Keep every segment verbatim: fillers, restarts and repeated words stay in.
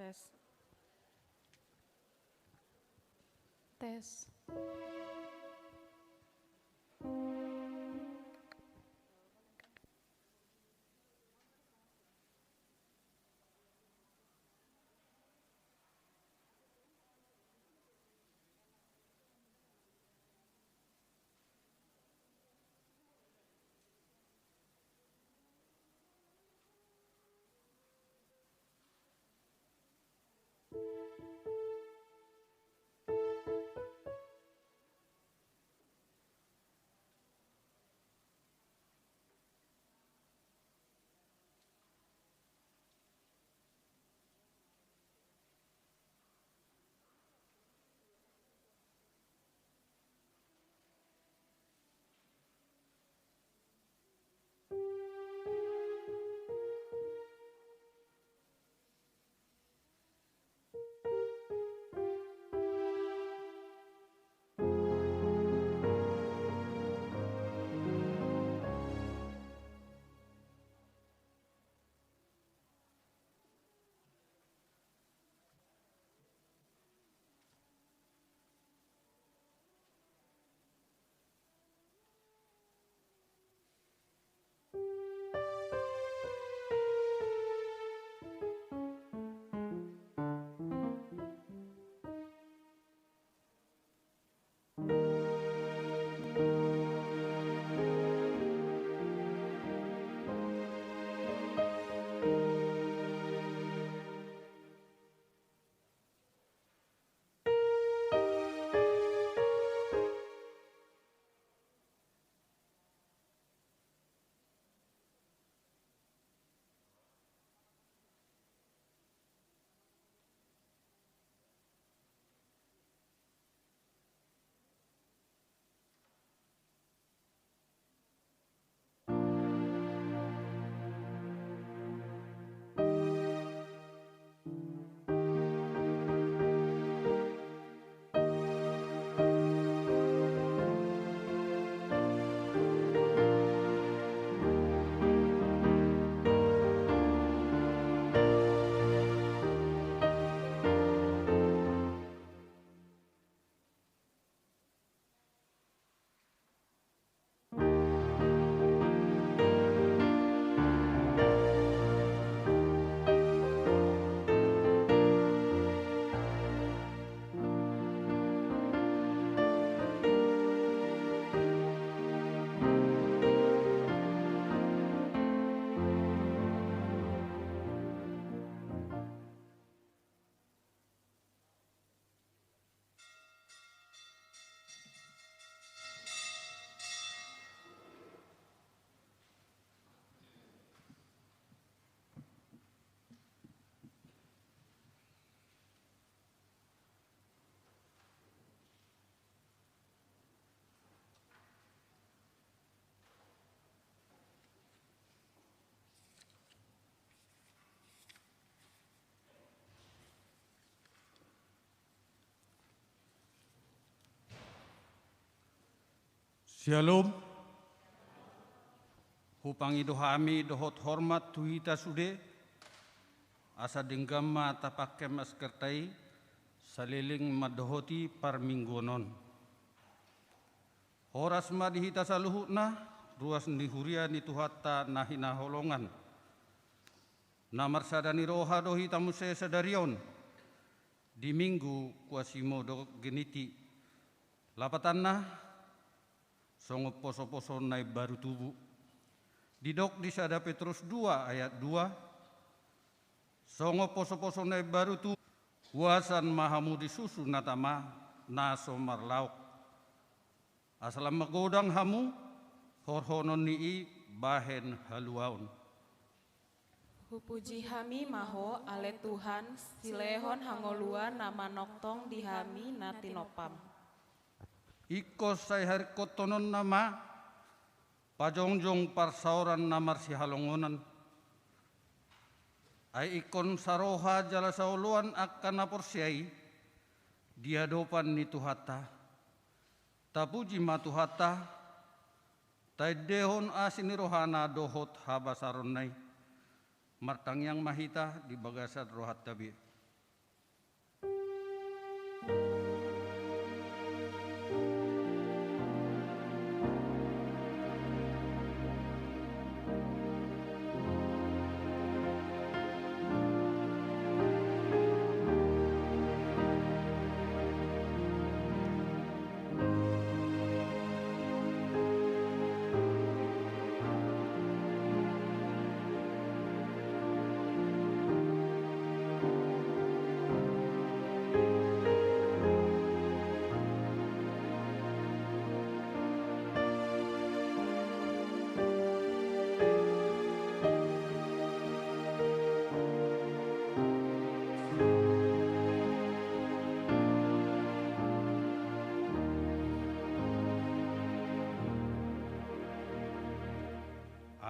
Tes. Tes. Syalom. Hupangido hami dohot hormat tu hita sude, asa denggan ma tapangke maskerta i saleleng mandohoti parmingguon on. Horas ma di hita saluhutna, ruas ni huria ni Tuhanta na hinaholongan. Na marsada ni roha do hita muse sadari on, di Minggu Quasimodogeniti. Lapatanna, songon posoposo na imbaru tubu. Didok di sada Petrus dua ayat dua, songon posoposo na imbaru tubu, uasan ma hamu di susu na tama, na so marlaok. Asa lam magodang hamu, horhonon ni i bahen haluaon. Hupuji hami ma Ho, ale Tuhan, silehon hangoluan na manongtong di hami na tinompam. Ingkon sai haringkothononna ma pajongjong parsaoran na marsihalongonan. Ai ingkon saroha jala saoloan angka na porsea i di adopan ni Tuhanta. Tapuji ma Tuhanta, taendehon asi ni rohana dohot habasaronna i. Martangiang ma hita di bagasan rohanta be.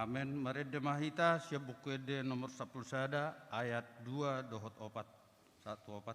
Amen. Marende ma hita sian Buku Ende nomor sampulu sada, ayat dua dohot opat. Satu, opat.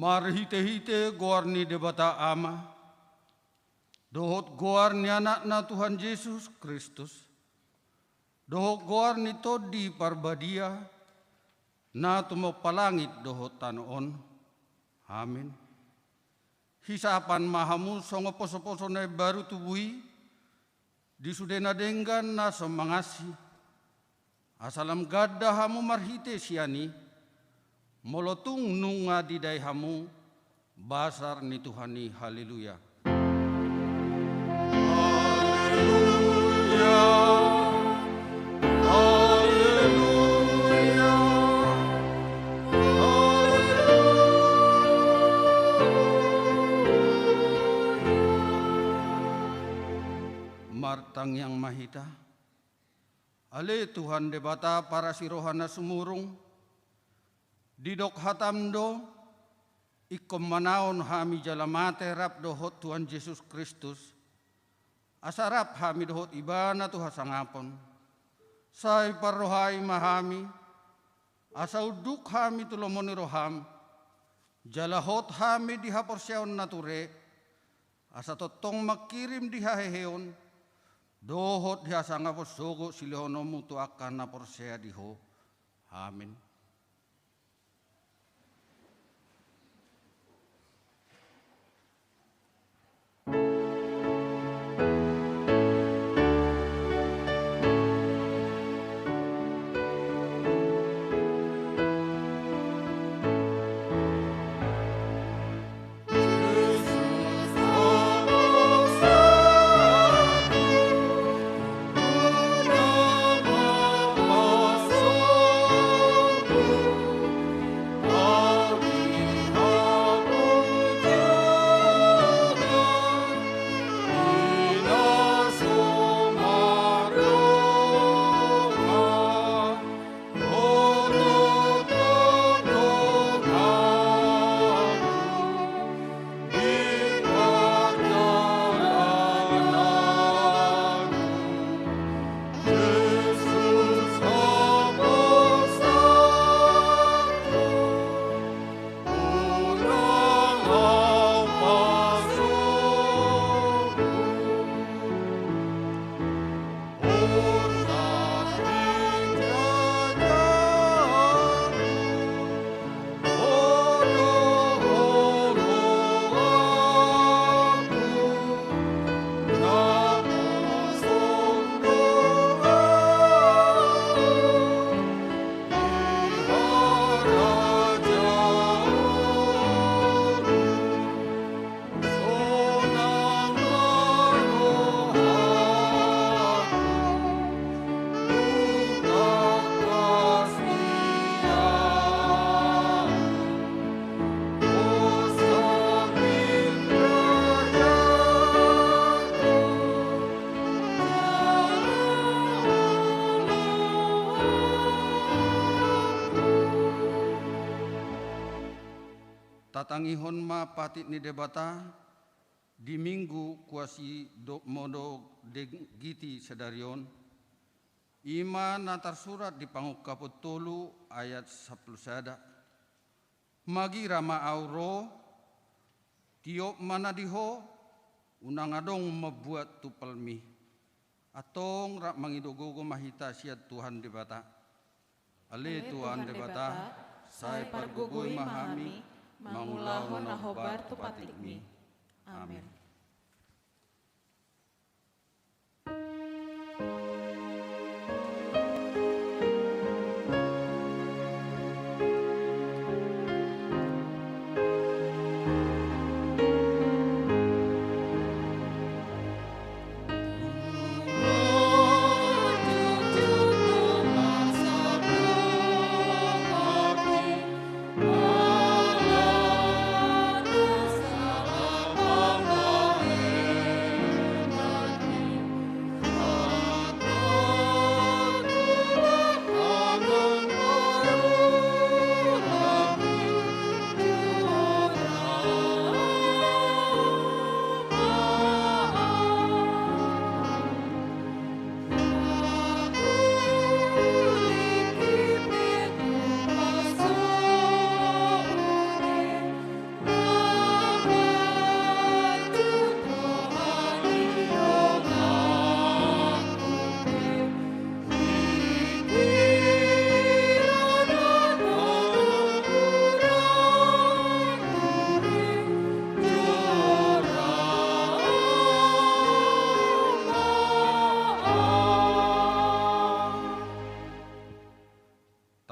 Marhitehite goar ni Debata Ama, dohot goar ni Anakna Tuhan Jesus Kristus, dohot goar ni Tondi Parbadia, na tumompa langit dohot tano on. Amin. Hisahapan ma hamu songon posoposo na imbaru tubu i, di sude na denggan na so mangansi, asa lam ganda hamu marhite sian i, molo tung nunga didai hamu basar ni Tuhan i. Haleluya. Haleluya. Haleluya. Haleluya. ma hita. Ale Tuhan Debata parasi roha na sumurung, didok hataM do, ingkon manaon hami jala mate rap dohot Tuhan Jesus Kristus, asa rap hami dohot Ibana tu hasangapon. Sai parrohai ma hami, asa unduk hami tu lomo ni rohaM, jala hot hami di haporseaon na ture, asa tongtong mangkirim di haheheon dohot di hasangapon sogot silehononMu tu angka na porsea di Ho. Amen. Tatangihon ma patik ni Debata di Minggu Quasi do-, Modo Degiti sadari on, i ma na tarsurat di Pangungkapon tolu ayat sampulu sada. Magira ma Ahu ro, tiop ma na di ho, unang adong mambuat tumpalmi. Antong rap mangido gogo ma hita sian Tuhan Debata. Ale Tuhan Debata, sai pargogoi ma hami mangulahon na hombar tu patikMi. Amen.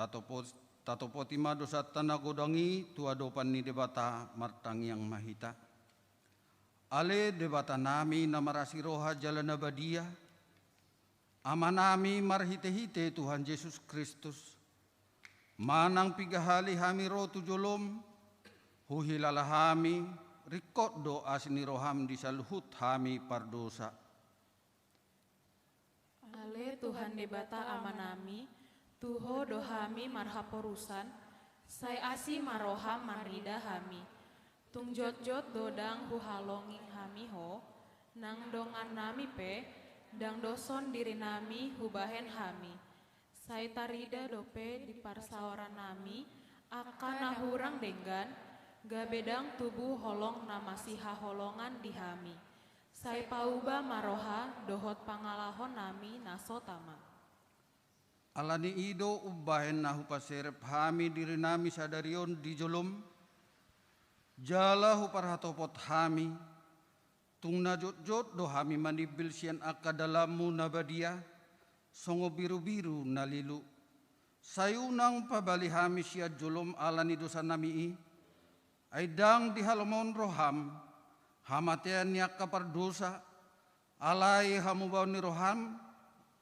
Tatopot-, tatopoti ma dosanta na godang i tu adopan ni Debata, martangiang ma hita. Ale Debatanami na marasi roha jala na badia, Amanami marhitehite Tuhan Jesus Kristus, manang piga hali hami ro tu jolom, huhilala hami, ringkot do asi ni roham di saluhut hami pardosa. Ale Tuhan Debata Amanami, tu Ho do hami marhaporusan, sai asi ma roham marnida hami. Tung jotjot do ndang huhalongi hami Ho, nang dongannami pe, ndang doshon dirinami hubahen hami. Sai tarida dope di parsaorannami angka na hurang denggan, gabe ndang tubu holong na masihaholongan di hami. Sai pauba ma roha dohot pangalahonami na so tama. Ala ni i do umbahen na hupaserep hami dirinami sadari on di jolom, jala huparhatopot hami, tung na jotjot do hami manimbil sian angka dalanmu na badia, songon birubiru na lilu. Sai unang pabali hami sian jolom ala ni dosanami i, ai ndang dihalomohon roham hamatean ni angka pardosa, alai hamubaon ni roham,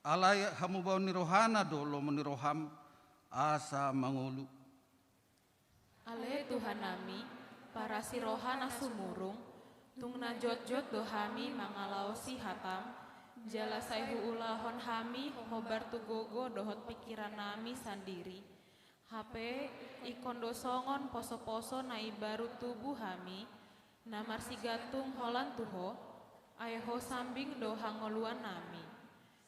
alai hamubaon ni rohana do lomo ni roham, asa mangolu. Ale Tuhannami, parasi roha na sumurung, tung na jotjot do hami mangalaosi hatam, jala sai huulahon hami hombar tu gogo dohot pingkirannami sandiri. Hape, ingkon do songon posoposo na imbaru tubu hami, na marsigantung holan tu Ho, ai Ho sambing do hangoluannami.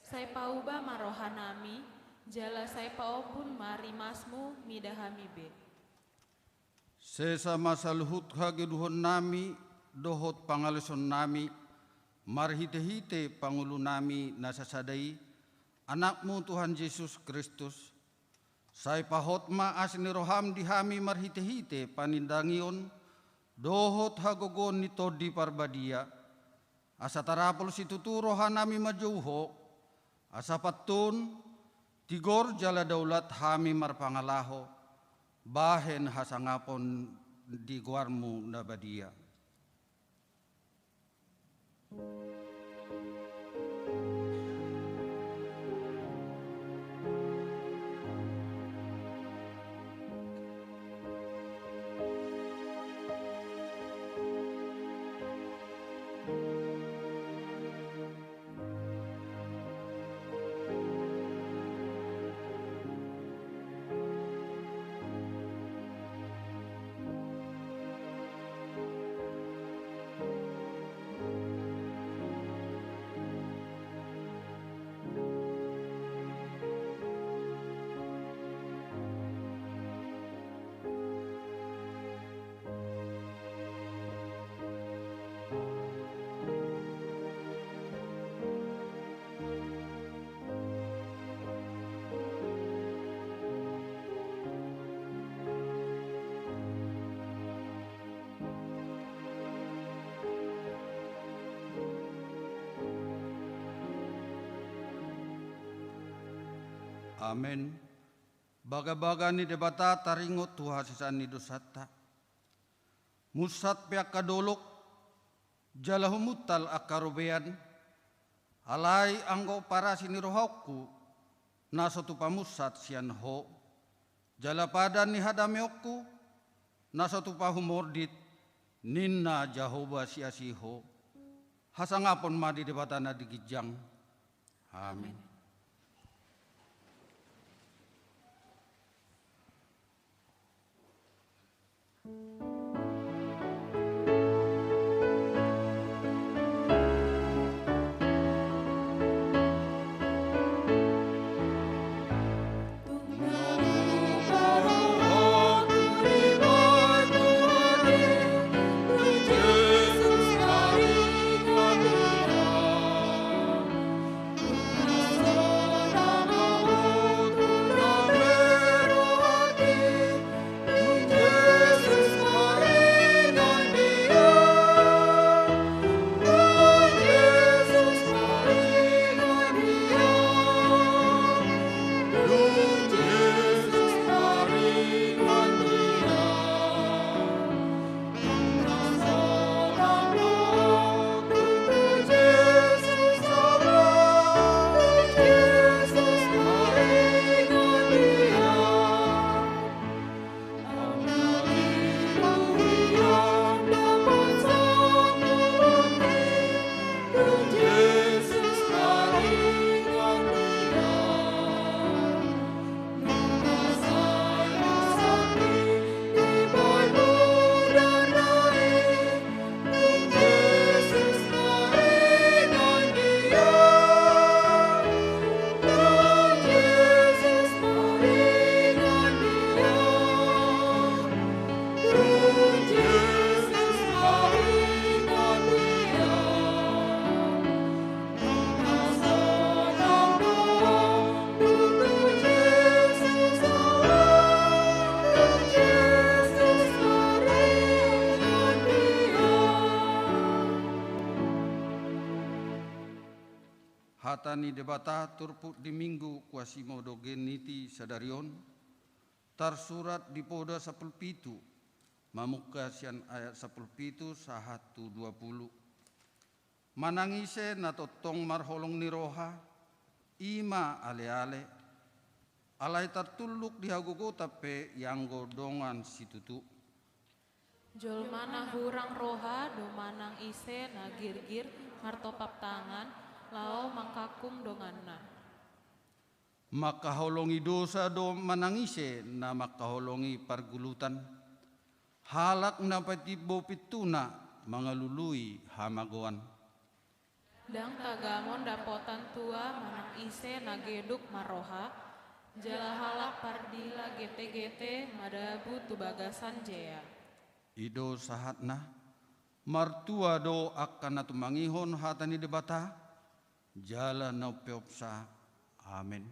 Sai pauba ma rohanami, jala sai paompun ma rimasmu mida hami be. Sesa ma saluhut hageduhonnami dohot pangalesonnami, marhitehite pangulunami na sasada i, Anakmu Tuhan Jesus Kristus. Sai pahot ma asi ni roham di hami marhitehite panindangion dohot hagogoon ni Tondi Parbadia, asa tarapul situtu rohanami manjou Ho, asa pantun, tigor jala daulat hami marpangalaho, bahen hasangapon di goarmu na badia. Amen. Bagabaga ni Debata taringot tu hasesaan ni dosanta. Munsat pe angka dolok, jala humuntal angka robean, alai anggo parasi ni rohangku, na so tupa munsat sian Ho, jala padan ni hadameonku, na so tupa humordit, ninna Jahowa siasi Ho. Hasangapon ma di Debata na di ginjang. Amen. Hata ni Debata turpuk di Minggu Quasimodogeniti sadari on, tarsurat di Poda sampulu pitu, mamungka sian ayat sampulu pitu sahat tu dua pulu. Manang ise na tongtong marholong ni roha, i ma aleale, alai tartulluk di hagogotan pe ianggo dongan situtu. Jolma na hurang roha do manang ise na girgir martopap tangan, laho mangkangkum donganna. Mangkaholongi dosa do manang ise na mangkaholongi pargulutan, halak na patimbo pintuna mangalului hamagoan. Ndang tagamon dapotan tua manang ise na geduk marroha, jala halak pardila getegete madabu tu bagasan jea. I do sahatna, martua do angka na tumangihon hata ni Debata, jala na umpeopsa. Amen.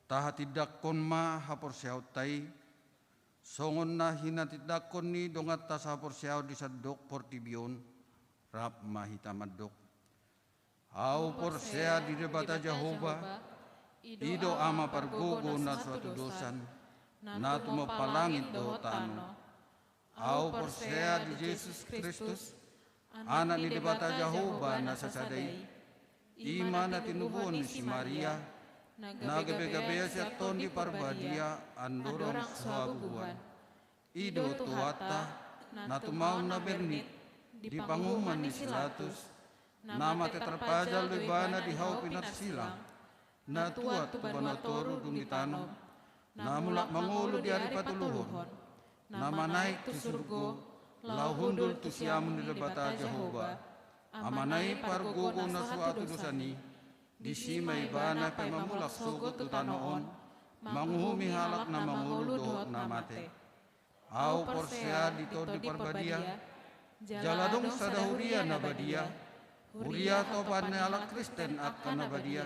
Tahatindangkon ma haporseaonta i, songon na hinatindangkon ni donganta sahaporseaon di sandok portibi on. Rap ma hita mandok. Ahu porsea di Debata Jahowa, i do Ama pargogo na so hatudosan, na tumompa langit dohot tano. Ahu porsea di Jesus Kristus, Anak ni Debata Jahowa na sasada i. I ma na tinubuhon ni si Maria, na gabegabean sian Tondi Parbadia andorang so habubuhan. I do Tuhanta, na tumaon na bernit, di panguhuman ni si Latus, na mate tarpajal do ibana di hau pinarsilang, na tuat tu banua toru dung ditanom, na mulak mangolu di ari patoluhon, na manaek tu surgo, laho hundul tu siamun ni Debata Jahowa, Amana i pargogo na so hatudosan i, disi ma ibana pe mamulak sogot tu tano on, manguhumi halak na mangolu dohot na mate. Ahu porsea di Tondi Parbadia, jala adong sada huria na badia, huria topan ni halak Kristen angka na badia,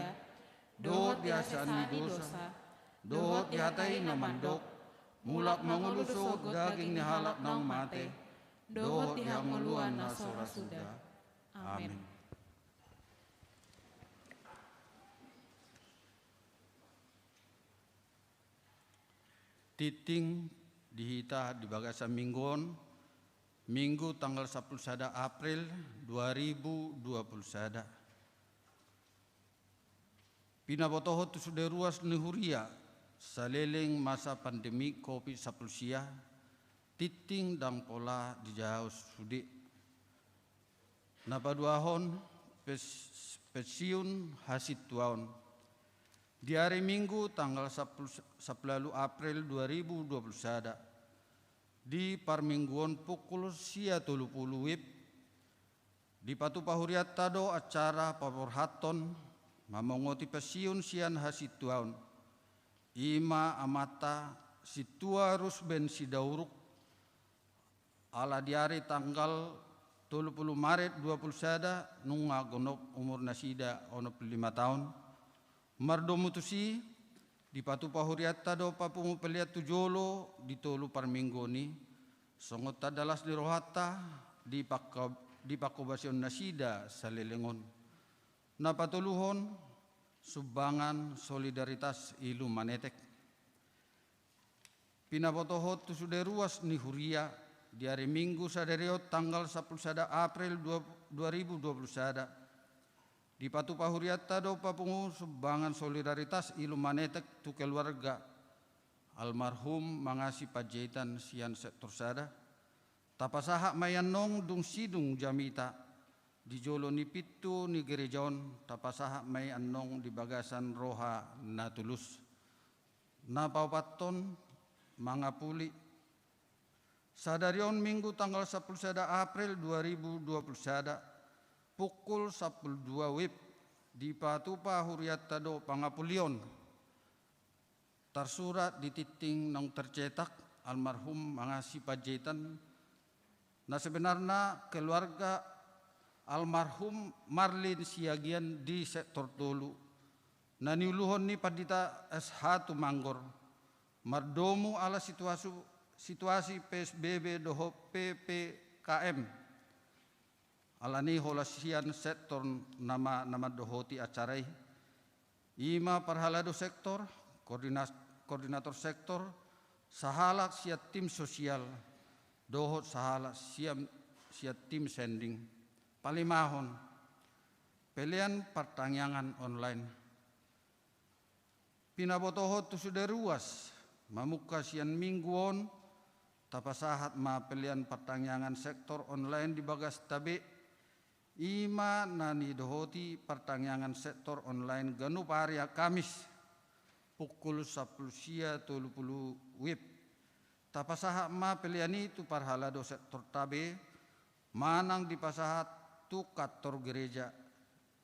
dohot di hasesaan ni dosa, dohot di hata i na mandok, mulak mangolu sogot daging ni halak naung mate, dohot di hangoluan na so ra suda. Amen. Tingting di hita di bagasan minggu on, Minggu tanggal sampulu sada April dua ribu dua puluh sada. Pinabotohon tu sude ruas ni huria, saleleng masa pandemi covid sampulu sia, tingting ndang pola dijaha sude. Na paduahon, pes-, pensiun hasintuaon. Di ari Minggu tanggal sampulu, sampulu ualu April dua ribu dua puluh sada, di parmingguon pukul sia tolu pulu wib, dipatupa hurianta do acara paborhathon mamongoti pensiun sian hasintuaon. I ma amanta Sintua Rusben Sidauruk, ala di ari tanggal tolu pulu Maret dua pulu sada nunga gonop umur nasida onom pulu lima taon. Mardomu tusi, dipatupa hurianta do papungu pelean tu jolo di tolu parmingguon i, songon tanda las ni rohanta di pangko-, di pangkobasion nasida saleleng on. Na patoluhon, sumbangan solidaritas ilu manetek. Pinabotohon tu sude ruas ni huria, di ari Minggu sadari on tanggal sampulu sada April dua, dua ribu dua puluh sada, dipatupa hurianta do papungu sumbangan solidaritas ilu manetek tu keluarga almarhum Mangasi Panjaitan sian sektor sada. Tapasahat ma i annon dung sidung jamita di jolo ni pintu ni gereja on, tapasahat ma i annon di bagasan roha na tulus. Na paopathon, mangapuli. Sadari on Minggu tanggal sampulu sada April dua ribu dua puluh sada, pukul sampulu dua wib, dipatupa hurianta do pangapulion. Tarsurat di tingting naung tercetak, almarhum Mangasi Panjaitan. Na sebenarna keluarga almarhum Marlin Siagian di sektor tolu, na niuluhon ni Pandita S H Tumanggor, mardomu ala situasi, situasi P S B B dohot P P K M. Alani holan sian sektor nama, nama dohoti acara i. I ma parhalado sektor, koordina-, koordinator sektor, sahalak sian tim sosial, dohot sahalak sian, sian tim sending. Palimahon, pelean partangiangan online. Pinabotohon tu sude ruas, mamungka sian Minggu on, tapasahat ma pelean partangiangan sektor online di bagasta be, i ma na nidohoti partangiangan sektor online ganup ari Kamis, pukul sampulu sia tolu pulu wib. Tapasahat ma pelean i tu parhalado sektorta be, manang dipasahat tu kantor gereja.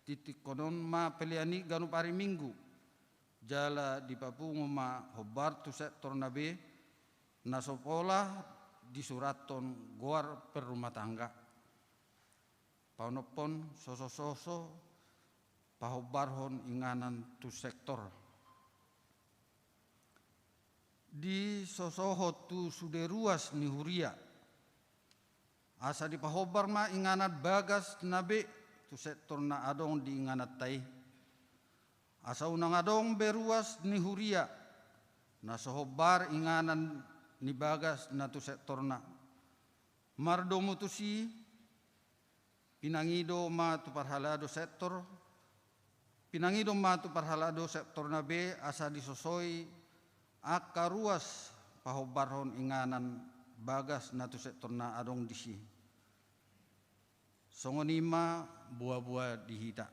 Titikkonon ma pelean i ganup ari Minggu, jala dipapungu ma hombar tu sektorna be, na so pola disurathon goar perumah tangga. Paonomhon, sosososo pahombarhon inganan tu sektor. Disosohon tu sude ruas ni huria, asa dipahombar ma inganan bagasna be tu sektor na adong di ingananta i. Asa unang adong be ruas ni huria na so hombar inganan ni bagasna tu sektorna. Mardomu tusi, pinangido ma tu parhalado sektor, pinangido ma tu parhalado sektorna be asa disosoi angka ruas pahombarhon inganan bagas na tu sektorna adong disi. Songon i ma boaboa di hita.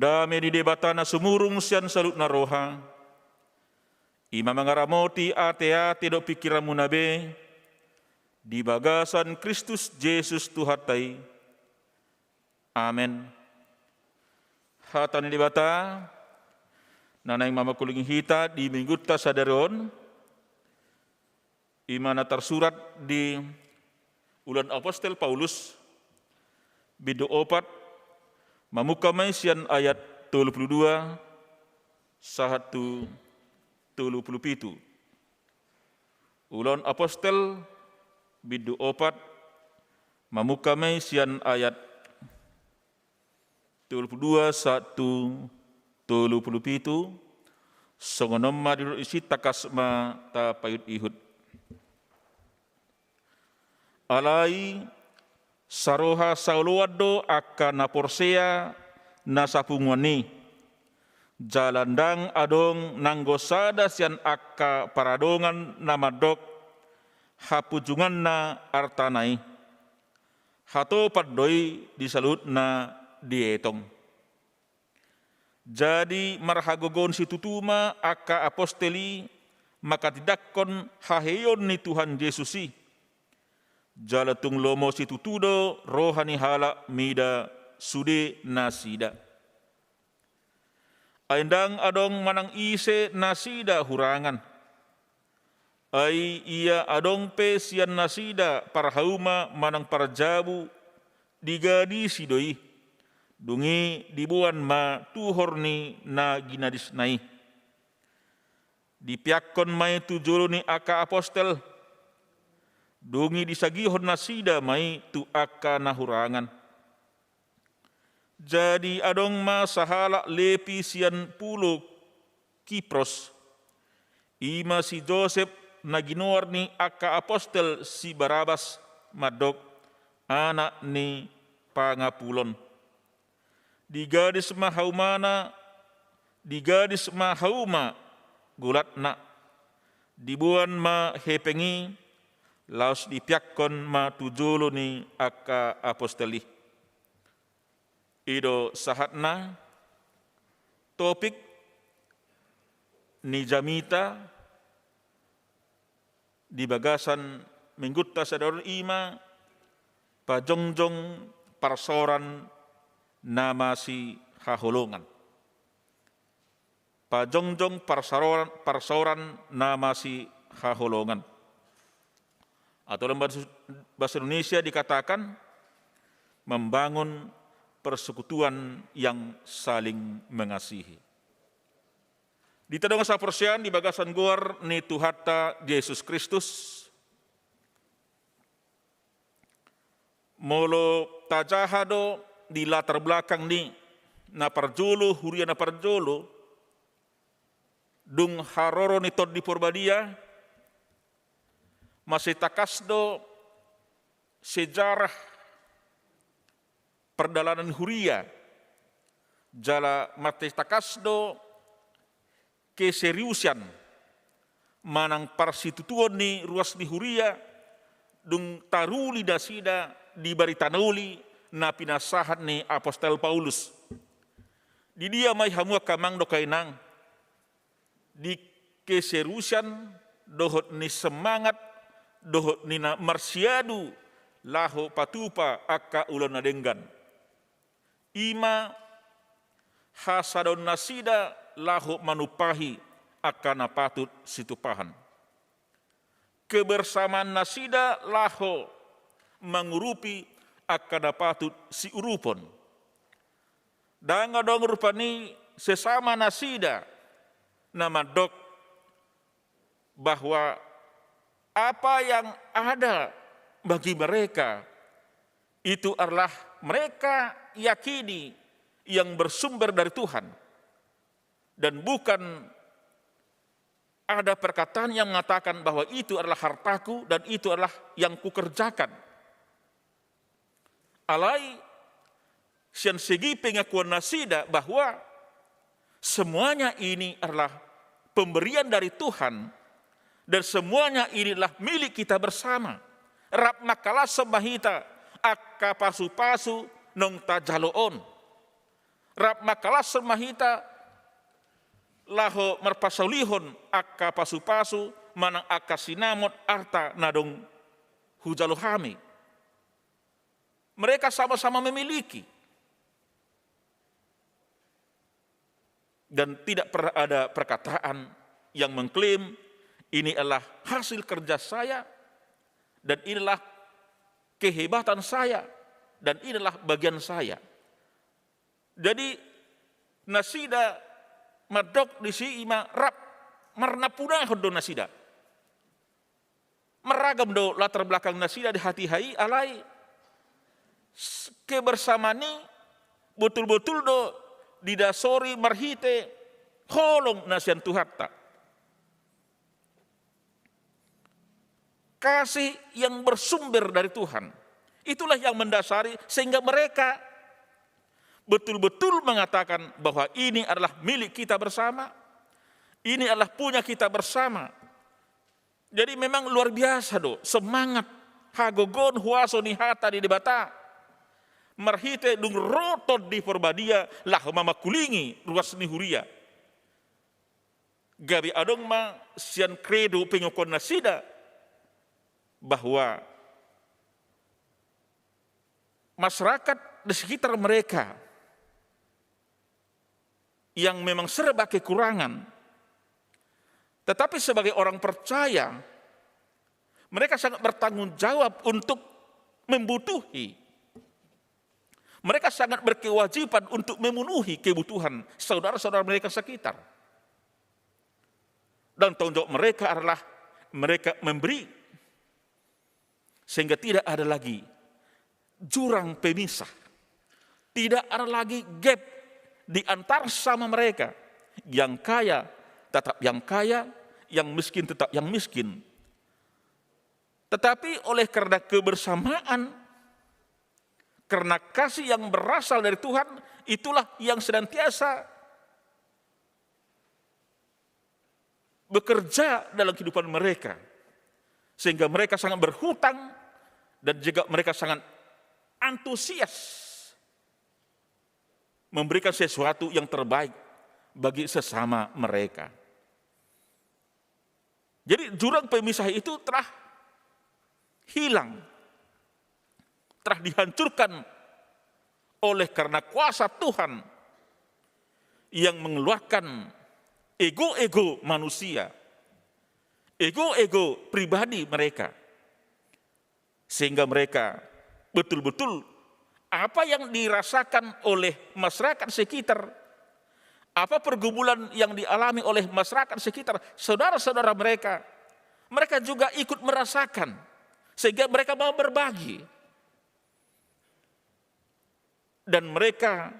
Dame ni Debata na sumurung sian saluhutna roha, i ma mangaramoti ateate dohot pingkiranmuna be di bagasan Kristus Jesus Tuhanta i. Amen. Hata ni Debata na naeng mamangkulingi hita di Minggunta sadari on, i ma na tarsurat di Ulaon Apostel Paulus, bindu opat, mamungka ma i sian ayat tolu pulu dua sahat tu tolu pulu pitu. Ulaon Apostel, bindu opat, mamungka ma i sian ayat tolu pulu dua sahat tu tolu pulu pitu, songon on ma didok disi, tangkas ma tapaihutihut. Alai saroha saoloan do angka na porsea na sapunguan i, jala ndang adong nanggo sada sian angka paradongan na mandok hapunjunganna artana i. Hatopan do i di saluhutna dietong. Jadi marhagogoon situtu ma angka apostel i manghatindanghon haheheon ni Tuhan Jesus i. Jala tung lomo situtu do roha ni halak mida sude nasida. Ai ndang adong manang ise nasida hurangan. Ai ia adong pe sian nasida parhauma manang parjabu, digadisi do i, dung i diboan ma tuhor ni na ginadisna i. Dipeakhon ma i tu jolo ni angka apostel, dung i disagihon nasida ma i tu angka na hurangan. Jadi adong ma sahalak Lepi sian pulo Kipros, i ma si Josep na ginoar ni angka apostel si Barabas mandok anak ni pangapulon. Digadis ma haumana, digadis ma hauma golatna, diboan ma hepeng i, laos dipeakhon ma tu jolo ni angka apostel i. I do sahatna. Topik ni jamita di bagasan Minggunta sadari on i ma pajongjong parsaoran na masihaholongan. Pajongjong parsaoran, parsaoran na masihaholongan. Atau dalam bahasa, bahasa Indonesia dikatakan membangun persekutuan yang saling mengasihi. Di hita dongan sahaporseaon di bagasan goar ni Tuhanta Jesus Kristus, molo tajaha do di latar belakang ni na parjolo, huria na parjolo, dung haroro ni Tondi Porbadia, mansai tangkas do sejarah pardalanan huria, jala mansai tangkas do keseriusan manang parsitutuon ni ruas ni huria, dung taruli nasida di barita na uli na pinasahat ni apostel Paulus. Di dia ma i hamu angka amang dohot inang, di keseriusan dohot ni semangat dohot ni na marsiadu laho patupa angka ulaon na denggan. I ma hasadaon nasida laho manumpahi angka na patut situmpahan. Kebersamaan nasida laho mangurupi angka na patut siurupon. Ndang adong rupani sesama nasida na mandok bahwa apa yang ada bagi mereka itu adalah mereka yakini yang bersumber dari Tuhan. Dan bukan ada perkataan yang mengatakan bahwa itu adalah hartaku dan itu adalah yang kukerjakan. Alai sian segi pengakuan nasida bahwa semuanya ini adalah pemberian dari Tuhan dan semuanya ini adalah milik kita bersama. Rap mangkalashon ma hita angka pasupasu naung tajalo on. Rap mangkalashon ma hita laho marpasaulihon angka pasupasu manang angka sinamot arta na dong hujalo hami. Mereka sama-sama memiliki. Dan tidak pernah ada perkataan yang mengklaim, "Ini adalah hasil kerja saya, dan inilah kehebatan saya, dan inilah bagian saya." Jadi, nasida mandok disi ima rap marnampunahon do nasida. Marragam do latar belakang nasida di hatiha i, alai s-, kebersamaan i botul-botul do didasori marhite holong na sian Tuhanta. Kasih yang bersumber dari Tuhan. Itulah yang mendasari sehingga mereka betul-betul mengatakan bahwa ini adalah milik kita bersama, ini adalah punya kita bersama. Jadi memang luar biasa do semangat, hagogoon, huaso ni hata ni Debata marhite dung ro Tondi Porbadia laho mamangkulingi ruas ni huria. Gabe adong ma sian kredo pengakuan nasida bahwa masyarakat di sekitar mereka yang memang serba kekurangan, tetapi sebagai orang percaya, mereka sangat bertanggung jawab untuk membutuhi. Mereka sangat berkewajiban untuk memenuhi kebutuhan saudara-saudara mereka sekitar. Dan tanggung jawab mereka adalah mereka memberi. Sehingga tidak ada lagi jurang pemisah. Tidak ada lagi gap di antar sama mereka. Yang kaya tetap yang kaya, yang miskin tetap yang miskin. Tetapi oleh karena kebersamaan, karena kasih yang berasal dari Tuhan, itulah yang senantiasa bekerja dalam kehidupan mereka. Sehingga mereka sangat berhutang dan juga mereka sangat antusias memberikan sesuatu yang terbaik bagi sesama mereka. Jadi jurang pemisah itu telah hilang, telah dihancurkan oleh karena kuasa Tuhan yang mengeluarkan ego-ego manusia, ego-ego pribadi mereka. Sehingga mereka betul-betul apa yang dirasakan oleh masyarakat sekitar, apa pergumulan yang dialami oleh masyarakat sekitar, saudara-saudara mereka, mereka juga ikut merasakan. Sehingga mereka mau berbagi. Dan mereka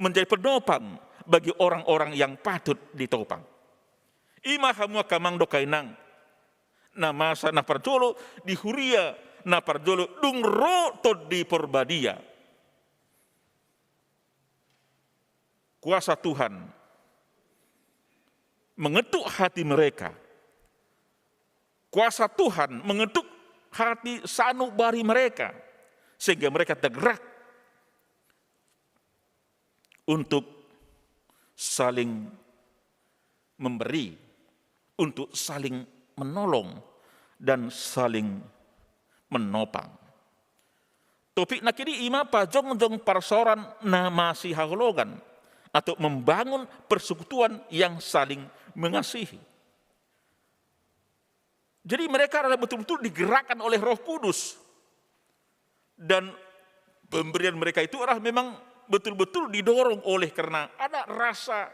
menjadi penopang bagi orang-orang yang patut ditopang. Ima hamu angka amang dohot inang, na masa na parjolo di huria na parjolo dung ro Tondi Porbadia. Kuasa Tuhan mengetuk hati mereka. Kuasa Tuhan mengetuk hati sanubari mereka, sehingga mereka tergerak untuk saling memberi, untuk saling menolong, dan saling menopang. Topik na kini ima pajongjong parsaoran na masihaholongan atau membangun persekutuan yang saling mengasihi. Jadi mereka adalah betul-betul digerakkan oleh Roh Kudus. Dan pemberian mereka itu adalah memang betul-betul didorong oleh karena ada rasa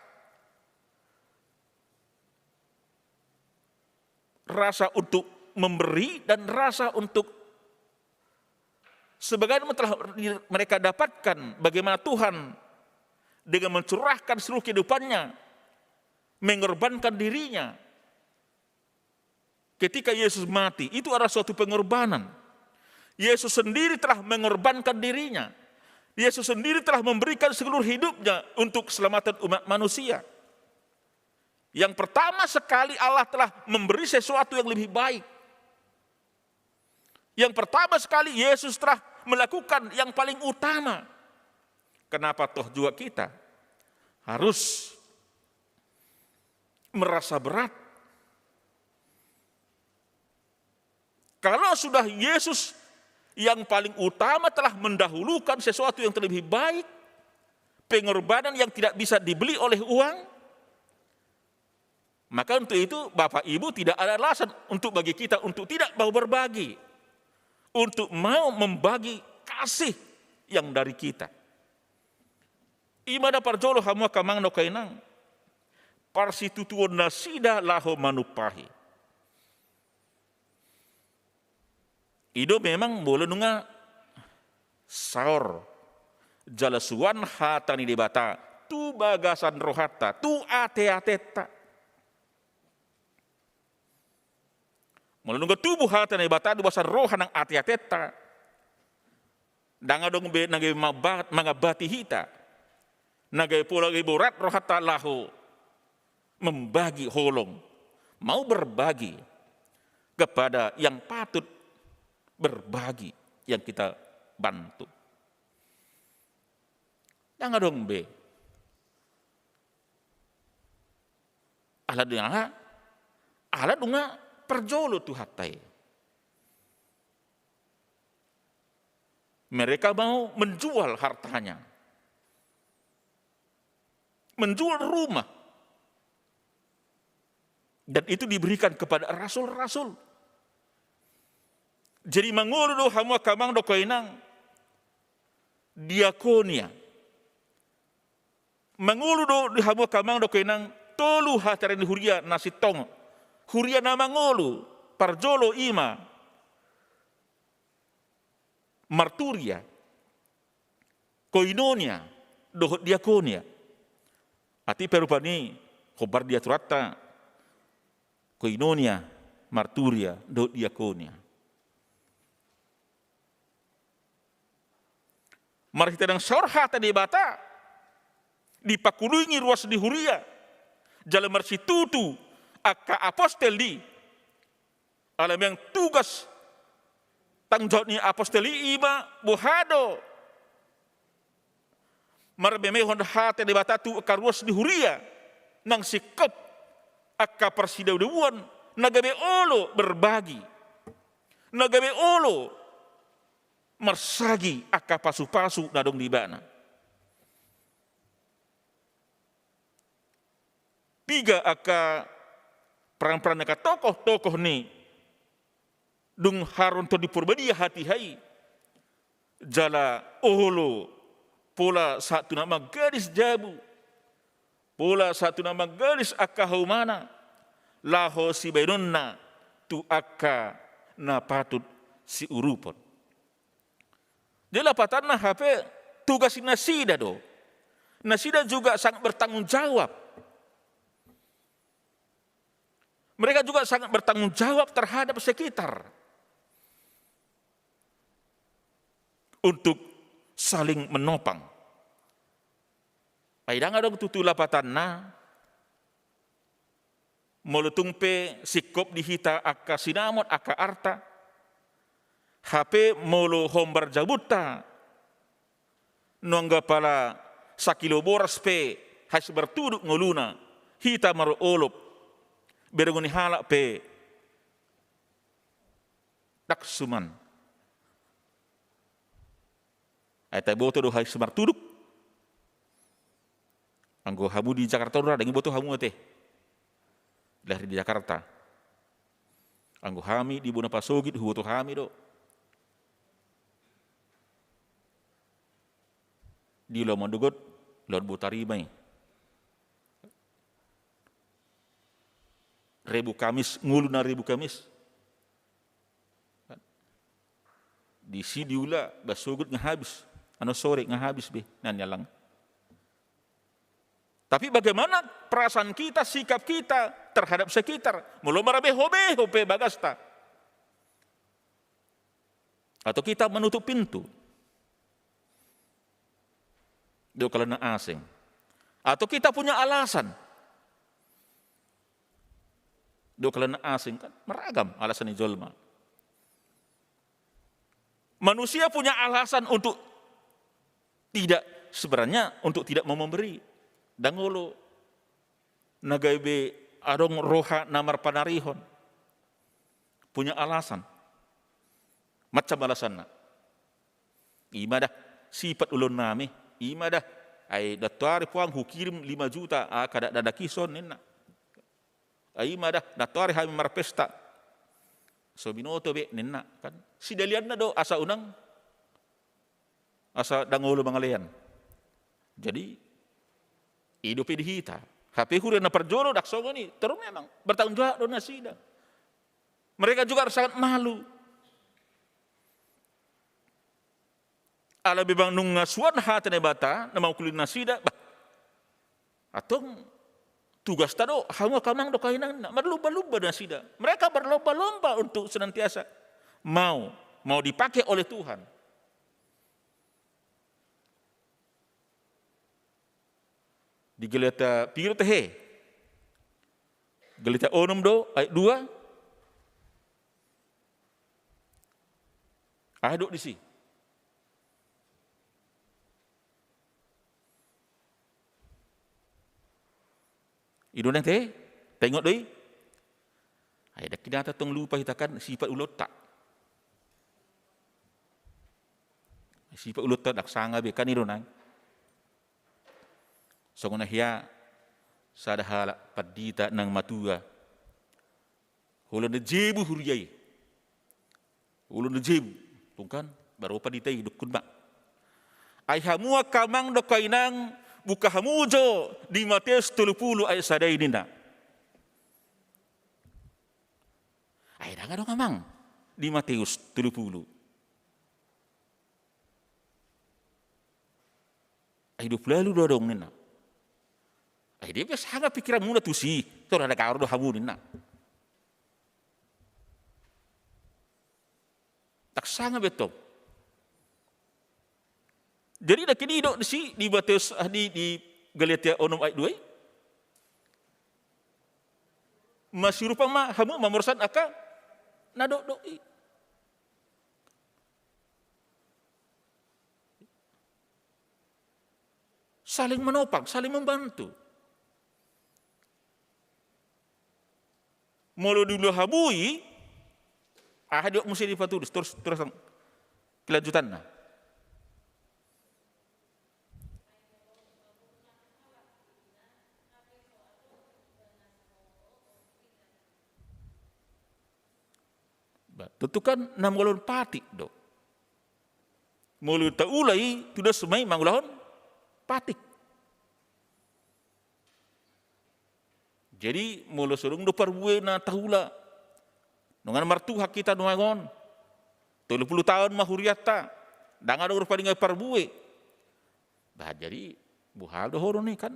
rasa untuk memberi dan rasa untuk sebagaimana telah mereka dapatkan bagaimana Tuhan dengan mencurahkan seluruh kehidupannya, mengorbankan dirinya. Ketika Yesus mati, itu adalah suatu pengorbanan. Yesus sendiri telah mengorbankan dirinya. Yesus sendiri telah memberikan seluruh hidupnya untuk keselamatan umat manusia. Yang pertama sekali Allah telah memberi sesuatu yang lebih baik. Yang pertama sekali Yesus telah melakukan yang paling utama. Kenapa toh juga kita? harus merasa berat. Kalau sudah Yesus yang paling utama telah mendahulukan sesuatu yang terlebih baik, pengorbanan yang tidak bisa dibeli oleh uang, maka untuk itu Bapak Ibu tidak ada alasan untuk bagi kita untuk tidak mau berbagi, untuk mau membagi kasih yang dari kita. I ma na parjolo hamu angka amang dohot inang, parsitutuon nasida laho manumpahi. I do memang molo nunga saor jala suan hata ni Debata tu bagasan rohanta, tu ateatenta. Molo nunga tubu hata ni Debata di bagasan roha nang ateatenta, ndang adong be na gabe mangabati hita, na gabe pola gabe borat rohanta laho membagi holong, mau berbagi kepada yang patut berbagi, yang kita bantu. Ndang adong be. Ala nunga, ala nunga parjolo Tuhanta i. Mereka mau menjual hartanya, menjual rumah. Dan itu diberikan kepada rasul-rasul. Jadi mangolu do hamu angka amang dohot inang, diakonia. Mangolu do di hamu angka amang dohot inang tolu hata ni huria na sintong. Huria na mangolu, parjolo i ma marturia, koinonia, dohot diakonia. Atik pe rupani hombar di aturanta koinonia, marturia, dohot diakonia. Marhite ndang saor hata ni Debata, dipangkulungi ruas ni huria, jala marsitutu angka apostel i. Ala memang tugas tanggung jawab ni apostel i, i ma boha do marmemehon hata ni Debata tu angka ruas ni huria, nang singkop angka parsidabudabuan, na gabe olo berbagi, na gabe olo marsagi angka pasupasu na adong di ibana. Piga angka peran-peran ni angka tokoh-tokoh ni dung haroan Tondi Porbadia hatiha i, jala olo pola sahat tu na manggadis jabu, pola sahat tu na manggadis angka haumana, laho sibaenonna tu angka na patut siurupon. Jadi lapatanna hape tugas ni nasida do. Nasida juga sangat bertanggung jawab. Mereka juga sangat bertanggung jawab terhadap sekitar untuk saling menopang. Ai ndang adong tutu lapatanna, molo tung pe singkop di hita angka sinamot, angka arta, hape molo hombar jabunta, nunga pala sakilo boras pe hais martuduk ngoluna, hita marolop, berengon ni halak pe ndang suman. Ai taboto do hais martuduk. Anggo hamu di Jakarta on ra, ndang huboto hamu ate. Lahir di Jakarta. Anggo hami di bona pasogit huboto hami do. Di ulaon mandogot, ulaon botari ma i. Rebu Kamis, ngolu na Rebu Kamis. Disi diula, ba sogot nga habis. Ano sore nga habis be, na nialang. Tapi bagaimana perasaan kita, sikap kita terhadap sekitar? Molo marabeho-beho pe bagasta. Atau kita menutup pintu. Dok kalana asing. Atau kita punya alasan. Dok kalana asing, kan maragam alasan ni jolma. Manusia punya alasan untuk tidak, sebenarnya untuk tidak mau memberi. Ndang olo na gabe adong roha na marpanarihon. Punya alasan. Macam alasanna. Ima da, sipat ulaon nami. Ima da, ai nantoari puang hukirim lima juta, ah, kada dadakison ninna. Ai ima da, nantoari hami marpesta. So binoto be ninna, kan. Sidalianna do asa unang, asa ndang olo mangalean. Jadi, i dope di hita. Hape huria na parjolo ndang songon i, terus memang bertanggung jawab do nasida. Mereka juga sangat malu. Alai memang nunga suan hata Debata na mangungkuli nasida, bah. Antong tugasta do, hamu angka amang dohot inang, marlomba-lomba nasida. Mereka berlomba-lomba untuk senantiasa mau, mau dipakai oleh Tuhan. Di Galatia piro tahe? Galatia onom do, ayat dua. Aha didok disi? I do nang tahe? Taingot do i? Ai ndang hita tong lupa hita kan, sipat ulaonta. Sipat ulaonta ndang sanga be kan, i do nang. Songon na hea sada halak pandita naung matua. Holan na jebu huria i. Holan na jebu. Tung kan, baru pandita i, dungkon ma. Ai hamu angka amang dohot inang, buka hamu jo di Mateus tolu pulu ayat sada i ninna. Ai ndang adong amang di Mateus tolu pulu. Ai dua pulu ualu do adong ninna. Ai dia pe sanga pikiranmuna tusi, tor ada gaor do hamu ninna. Ndang sanga be tong. Jadi ndang i didok disi di Mateus, ah, di, di Galatia onom ayat dua i. Masirupa ma hamu mamorsan angka na dokdok i. Saling menopang, saling membantu. Molo diula hamu i, aha didok muse dipatulis, terus, terus kelanjutanna. Ba, tontu kan na mangulahon patik do. Molo taula i, tudos ma i mangulahon patik. Jadi, molo so adong do parbue na taula, nunga martuhak hita nuaeng on, tolu pulu taon ma hurianta, ndang adong rupani gabe parbue. Bah, jadi, boha do dohonon i kan?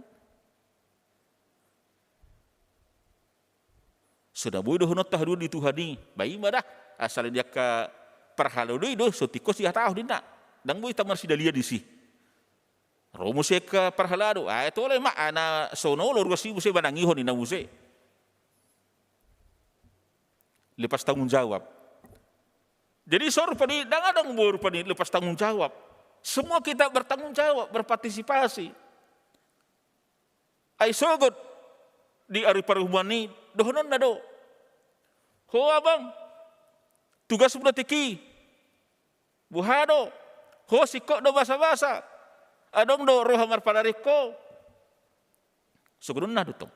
So na boi dohononta haduan di Tuhan i, ba ima da, asal di angka parhalado i do, so tingkos dihatahon ninna. Ndang boi hita marsidalian disi. Ro muse angka parhalado, ai tole ma, ai na so na olo ruas i muse manangihon ninna muse. Lepas tanggung jawab. Jadi so rupani, ndang adong boi rupani lepas tanggung jawab. Semua kita bertanggung jawab, berpartisipasi. Ai sogot di ari parhumuan i, dohononna do. Ho abang, tugasmu do tingki. Boha do? Ho singkop do basabasa. Adong do roha marpanarihon ho. Sogot do ninna do tong.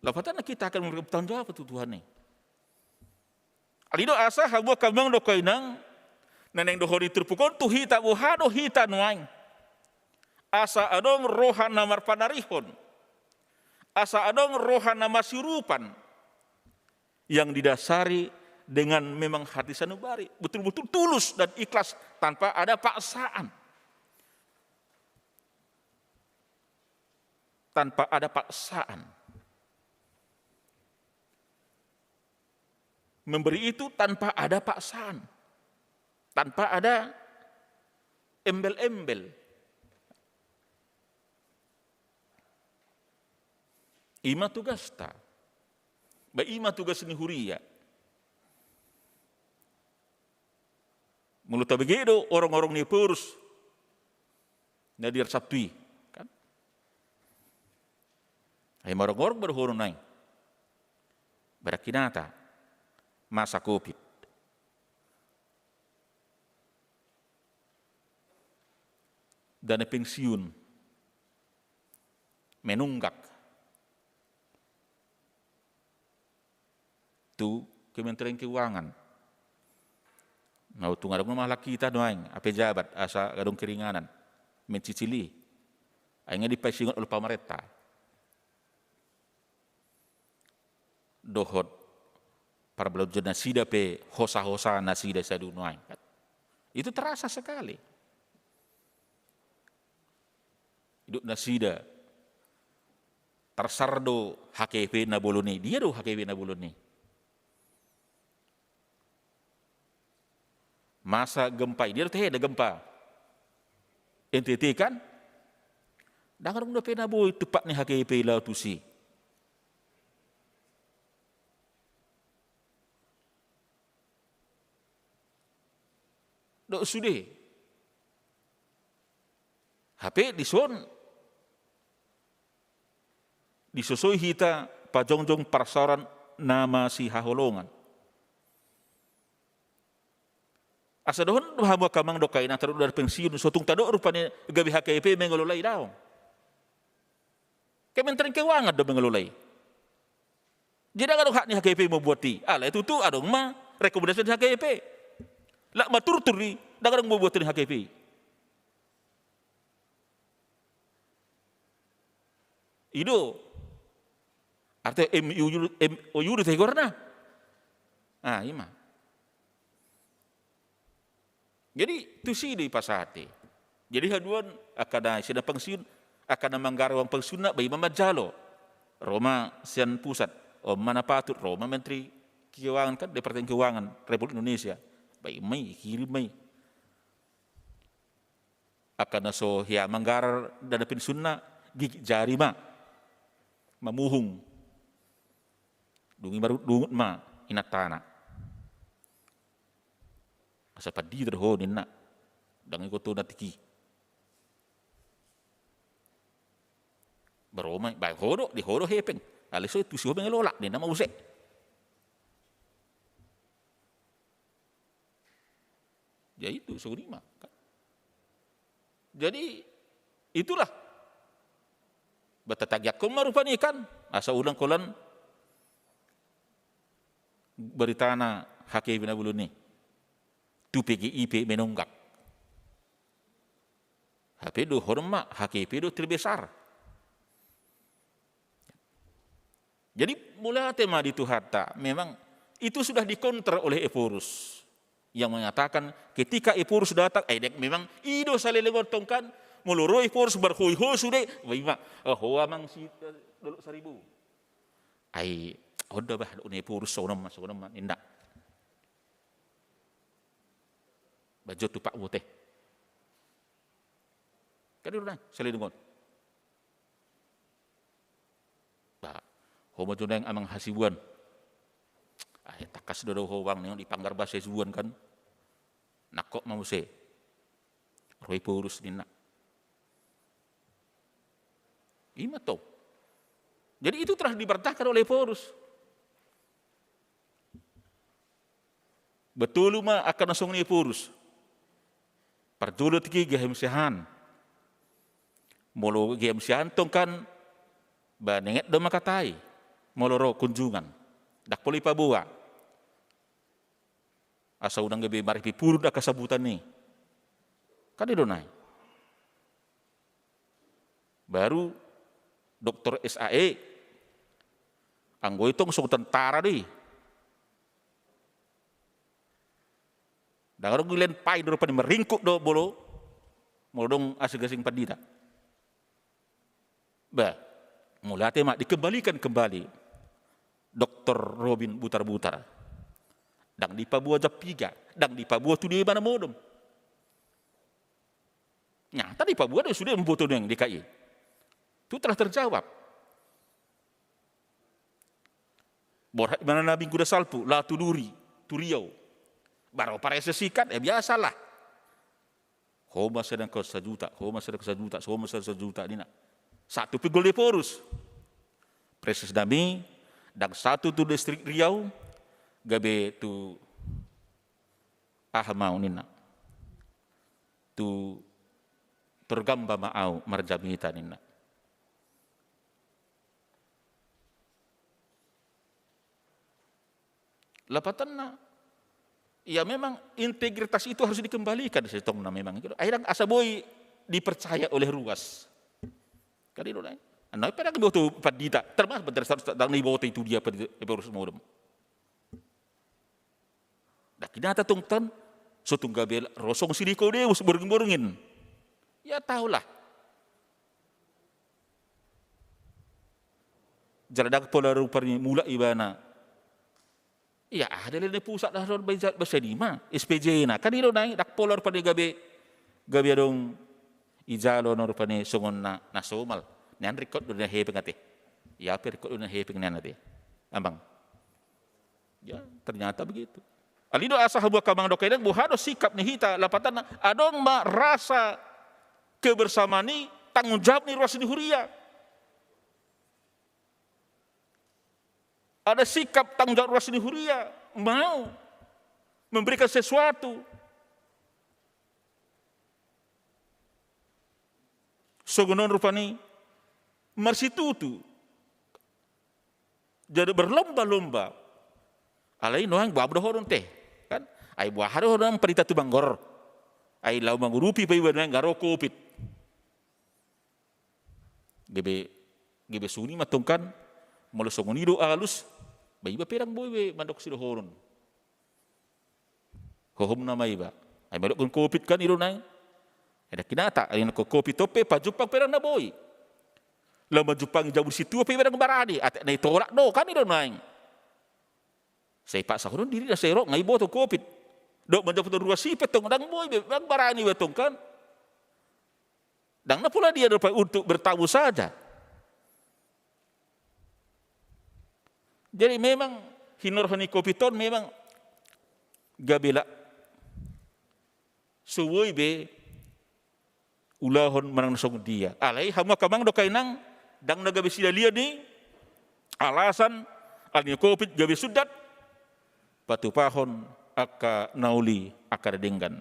Lapatanna kita akan bertanggung jawab tu Tuhan i. Alai do asa hamu angka amang dohot inang, na naeng dohonon ni turpuk on tu hita, boha do hita nuaeng. Asa adong roha na marpanarihon. Asa adong roha na masiurupan. Yang didasari dengan memang hati sanubari. Betul-betul tulus dan ikhlas tanpa ada paksaan. Tanpa ada paksaan. Memberi itu tanpa ada paksaan. Tanpa ada embel-embel. Ima tugasta. Ba ima tugas ni huria. Molo tabege do orong-orong ni Ephorus na di ari Sabtu i, kan? Ai marorong-orong ma dohonon nuaeng. Berakibat masa covid, dana pensiun menunggak tu Kementerian Keuangan. Na untung adong do halak hita nuaeng, pejabat, asa adong keringanan mencicil i. Ai nga dipasingot oleh pamarenta dohot parbalaujona nasida pe hosa-hosa nasida sadunai. Itu terasa sekali. Hidup nasida tarsar do H K P na bolon i. Dia do H K P na bolon i? Masa gempa i, dia do tehena gempa N T T kan? Ndang adong dope na boi tumpak ni H K P i laho tusi. Dohot sude. Hape dison disosoi hita pajongjong parsaoran na masihaholongan. Asa dohonon do hamu angka amang dohot inang, taruhon dana pensiun, so tung tadok rupani gabe H K P i mengelola i, daong. Kementerian Keuangan do mengelola i. Jadi ndang adong hak ni H K P i mambuat i. Alai tutu adong ma rekomendasi ni H K P i. Laho maturtur i, ndang adong mambuat ni H K P i. I do. Arti M O U, M O U do tahe goarna. Ah, i ma. Jadi tusi do i pasahat i. Jadi haduan angka na sian pensiun, angka na manggarar uang pensiunna, ba i ma manjalo. Ro ma sian pusat, on ma na patut, ro ma Menteri Keuangan kan, Departemen Keuangan Republik Indonesia. Ba i ma i, kirim ma i. Angka na so hea manggarar dana pensiunna, gigit jari ma mamuhung. Dung i marungut ma inantana. Asa pandita do ho ninna. Ndang ingkon tu na tiki. Ba ro ma i, ba ho do, di ho do hepeng. Alai so tusi ho mengelola ninna ma muse. Ya itu, songon i ma, kan? Jadi itulah. Ba tatagiangkon ma rupani kan, asa unang holan beritana H K P i na bolon i tu P G I P menunggak. Hape dohonon ma, H K P i do terbesar. Jadi mauliate ma di Tuhanta, memang itu sudah dikonter oleh Ephorus yang mengatakan ketika Ephorus datang, eh, memang i do saleleng on tong kan, molo ro Ephorus marhoi ho sude, ba i ma, eh, ho amang si, eh, Dolok Saribu. Ai on do bah, dohot ni Ephorus songon on ma, songon on ma ninna. Ba jo tumpak muse. Kan i do nuaeng saleleng on. Ba ho ma jo nuaeng amang Hasibuan. Ai tangkas do dao ho bang, ninna on, dipanggarar basa Hasibuan kan. Nangkok ma muse. Ro Ephorus ninna. I ma tong. Jadi itu telah diperintahkan oleh Ephorus. Ba tolu ma angka na songon i Ephorus. Parjolo tingki gabe siahaan. Molo gabe siahaan tong kan, ba nenget do mangkatai molo ro kunjungan. Ndang pola ipaboa. Asa unang gabe marhipurun angka sambutan i. Kan i do nuaeng. Baru doktor S A E. Anggo i tong songon tentara do i. Ndang adong dilehon pain do rupani, meringkuk do molo, molo adong asing-asing pandita. Ba mauliate ma, dikembalikan kembali doktor Robin Butarbutar. Ndang dipaboa jam piga, ndang dipaboa tu dia ibana modom. Nyata dipaboa do sude, mamboto nuaeng D K I. Itu telah terjawab. Borhat ibana na minggu na salpu, laho tu Duri, tu Riau. Baru parese sikat, ya biasalah. Ho ma sedangkon sajuta, ho ma sedangkon sajuta, ho ma sedangkon sajuta, ninna. Sahat tu pinggol Leporus. Presesnami, ndang sahat tu distrik Riau, gabe tu aha ma au, ninna. Tu Torgamba ma au marjamita, ninna. Lapatanna, ya memang integritas itu harus dikembalikan, sitongna memang gitu. Akhirnya asa boi dipercaya oleh ruas. Kan i do nai. Annon pe ndang diboto pandita, termasuk pandita, ndang diboto itu dia pandita, Leporus modom. Ndang hinata tong tan, so tung gabe ro songon si Nikodemus borngin-borngin. Ya tahulah. Jala ndang pola rupani mulak ibana. Ya, aha dalil ni pusat na ro basa i ma, S P J na. Kan i do nai, ndang pola rupani gabe, gabe adong ijalo na rupani songon na, na somal. Nian ringkot do na hepeng ate. Ya pe ringkot do na hepeng nian ate. Amang. Ya, ternyata begitu. Alai do asa hamu angka amang dohot inang, boha do sikap ni hita, lapatanna adong ma rasa kebersamaan i, tanggung jawab ni ruas ni huria. Ada sikap tanggung jawab ruas ni huria, mau memberikan sesuatu. Songon on rupani marsitutu. Jadi berlomba-lomba. Alai nuaeng boha do ho on teh. Kan? Ai boha do ho on pandita Tumorang. Ai laho mangurupi pe iba nuaeng nga ro covid. Gabe, gabe suni ma tong kan, molo songon i do alus, ba iba pe ndang boi be mandok sidohonon. Hohom nama iba. Ai mandokkon covid kan i do nai. Ndang hinata, ai na covid on pe pajumpang pe ndang na boi. Laho manjumpangi jabu ni sintua pe iba ndang barani, atik na ditolak do kan i do nai. Sai paksahonon dirina sai ro nga diboto covid. Dohot manjaputon ruas i pe tong ndang boi be, ndang barani be tong kan. Ndang na pola dia dope untuk bertamu saja. Jadi memang hinoroan ni covid on memang gabe la so boi be ulahon manang na songon dia. Alai hamu angka amang dohot inang, ndang na gabe sidalian ni alasan ala ni covid gabe sundat patupahon angka na uli angka na denggan.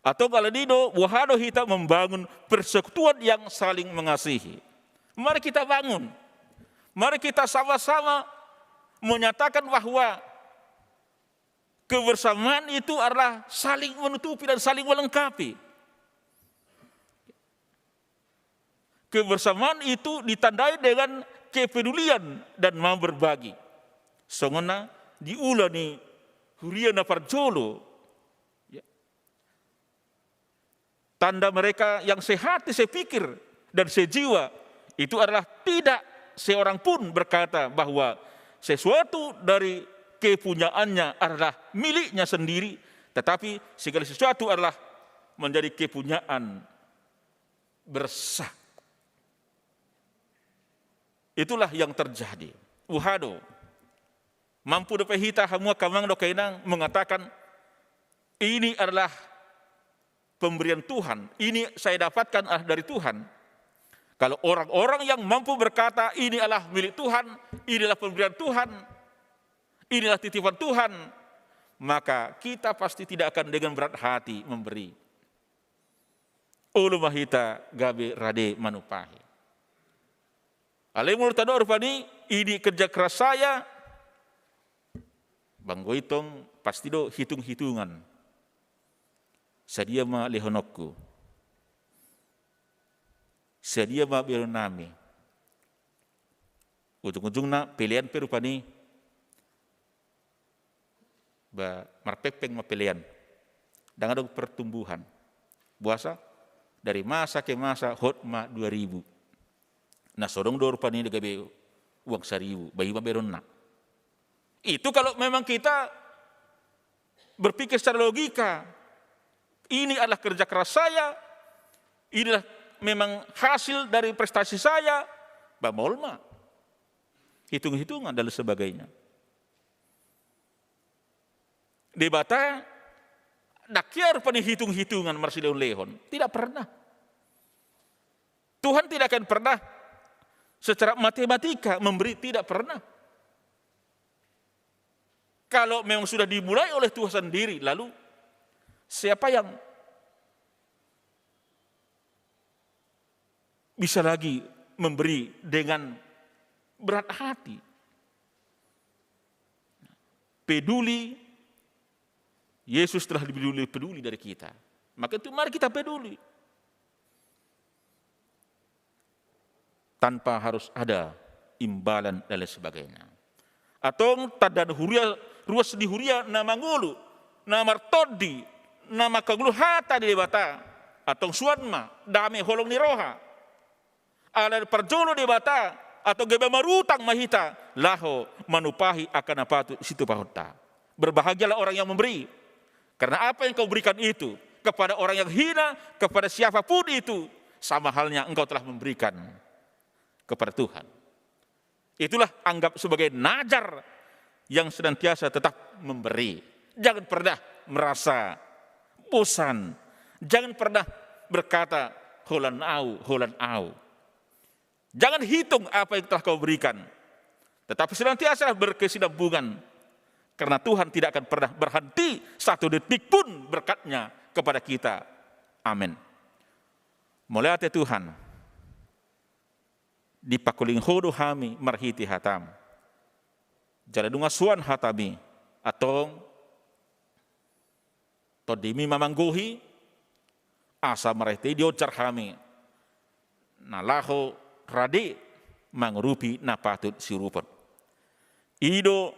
Atau ala ni do, boha do hita membangun persekutuan yang saling mengasihi. Mari kita bangun. Mari kita sama-sama menyatakan bahwa kebersamaan itu adalah saling menutupi dan saling melengkapi. Kebersamaan itu ditandai dengan kepedulian dan mau berbagi. Songon na di ula ni huria na parjolo. Ya. Tanda mereka yang sehati, sepikir, dan sejiwa itu adalah tidak seorang pun berkata bahwa sesuatu dari kepunyaannya adalah miliknya sendiri, tetapi segala sesuatu adalah menjadi kepunyaan bersama. Itulah yang terjadi. Boha do. Mampu dope hita hamu angka amang dohot inang mengatakan, ini adalah pemberian Tuhan, ini saya dapatkan adalah dari Tuhan. Kalau orang-orang yang mampu berkata, ini adalah milik Tuhan, ini adalah pemberian Tuhan, ini adalah titipan Tuhan, maka kita pasti tidak akan dengan berat hati memberi. Olo ma hita gabe rade manumpahi. Alai molo tadok rupani, ini kerja keras saya, anggo i tong pasti do hitung-hitungan. Sadia ma lehononku? Sadia ma beronnami? Ujung-ujungna pelean pe rupani, ba, marpengpeng ma pelean. Ndang adong pertumbuhan. Boasa? Dari masa ke masa hot ma dua ribu. Na so adong do rupani gabe uang saribu, ba i ma beronna. Itu kalau memang kita berpikir secara logika, ini adalah kerja keras saya, inilah memang hasil dari prestasi saya, ba maol ma. Hitung-hitungan dan lain sebagainya. Debata Ndang hea rupani hitung-hitungan marsilehon-lehon. Tidak pernah. Tuhan tidak akan pernah secara matematika memberi, tidak pernah. Kalau memang sudah dimulai oleh Tuhan sendiri, lalu siapa yang bisa lagi memberi dengan berat hati? Peduli, Yesus telah lebih peduli, peduli dari kita. Maka itu mari kita peduli. Tanpa harus ada imbalan dan lain sebagainya. Antong tanda ni huria, ruas ni huria na mangolu, na martondi, na mangkaholongi hata ni Debata. Antong suan ma dame holong ni roha. Ala parjolo Debata, antong gabe marutang ma hita laho manumpahi angka na patut situpahonta. Berbahagialah orang yang memberi. Karena apa yang kau berikan itu kepada orang yang hina, kepada siapapun itu, sama halnya engkau telah memberikan kepada Tuhan. Itulah anggap sebagai nazar yang senantiasa tetap memberi. Jangan pernah merasa bosan. Jangan pernah berkata, "Holan au, holan au." Jangan hitung apa yang telah kau berikan. Tetapi senantiasa berkesinambungan. Karena Tuhan tidak akan pernah berhenti satu detik pun berkat-Nya kepada kita. Amin. Mauliate Tuhan. Dipangkuling Ho do hami marhite hata-M. Jala nunga suan hata-Mi, antong Tondi-Mi ma manggohi, asa marhite i dionjar hami na laho rade mangurupi na patut siurupon. I do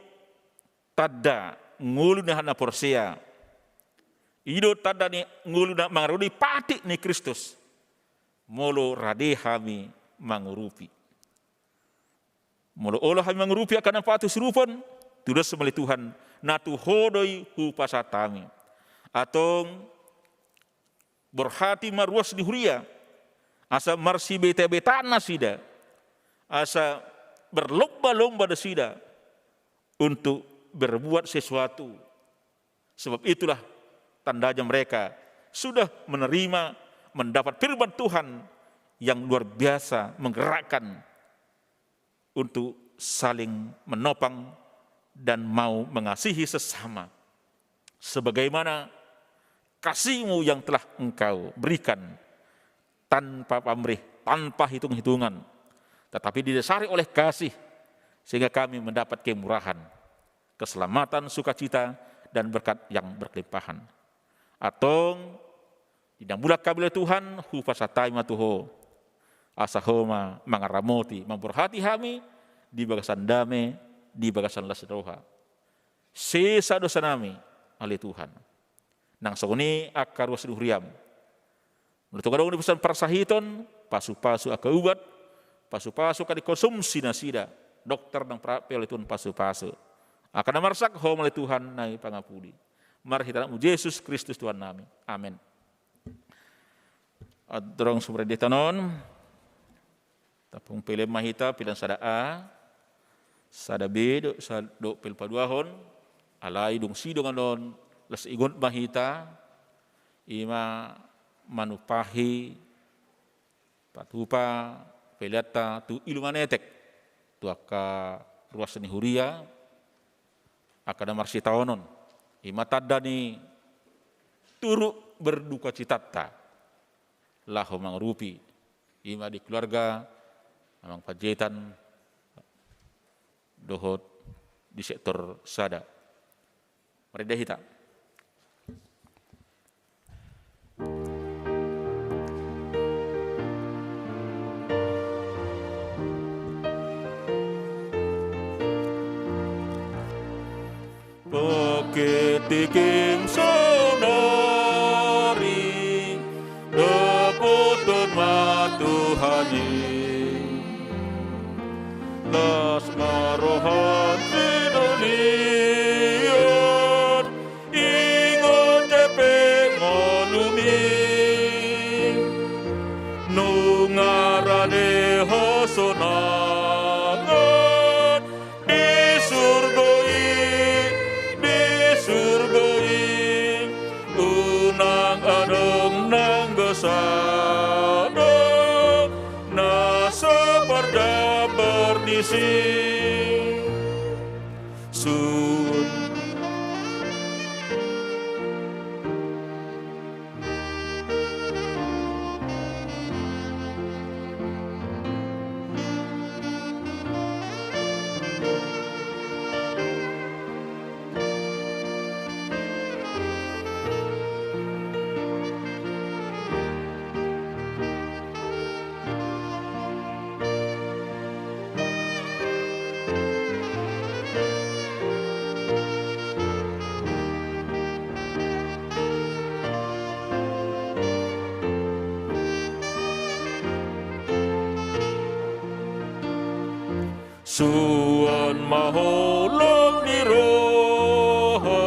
tanda ngolu ni hata na porsea. I do tanda ni ngolu na mangarade patik ni Kristus. Molo rade hami mangurupi. Molo olo hami mangurupi angka na patut siurupon, tudos ma ale Tuhan, na tu Ho do i hupasahat hami. Antong borhati ma ruas ni huria, asa marsibeta-betaan nasida, asa berlomba-lomba nasida untuk berbuat sesuatu. Sebab itulah tandanya mereka sudah menerima, mendapat firman Tuhan yang luar biasa menggerakkan untuk saling menopang dan mau mengasihi sesama. Sebagaimana kasih-Mu yang telah Engkau berikan tanpa pamrih, tanpa hitung-hitungan, tetapi didasari oleh kasih, sehingga kami mendapat kemurahan, keselamatan, sukacita, dan berkat yang berkelimpahan. Antong, di na mulak hami ale Tuhan, hupasahat hami ma tu Ho. Asa Ho ma mangaramoti, mamborhati hami, di bagasan dame, di bagasan las ni roha. Sesa dosanami, ale Tuhan. Nang songon i angka ruas ni huria-M. Molo tung adong di bagasan parsahiton, pasu-pasu angka ubat, pasu-pasu angka dikonsumsi nasida, dokter nang pra-, pe ale Tuhan pasu-pasu. Angka na marsak Ho ma ale Tuhan na pangapuli. Marhite Anak-Mu Jesus Kristus Tuhannami. Amen. Andorang so marende hita on, tapung pelean ma hita, pelean sada A, sada B, dohot sa-, dohot pelean paduahon, alai dung sidongan on, las ingot ma hita, i ma manumpahi, patupa, peleanta, tu ilu manetek, tu angka ruas ni huria, angka na marsitaonon, i ma tanda ni turut berdukacitanta, laho mangurupi, i ma di keluarga, Amang Panjaitan, dohot di sektor sada. Marende hita. Pangkitik-Im saonari, dapothon ma Tuhan i. Las ma roham sidolian, ingot je pe ngolumi. Nunga rade hasonangan, di surgo i, di surgo i, Sada na so parjambar disi. Sun. Suan ma holong ni roha,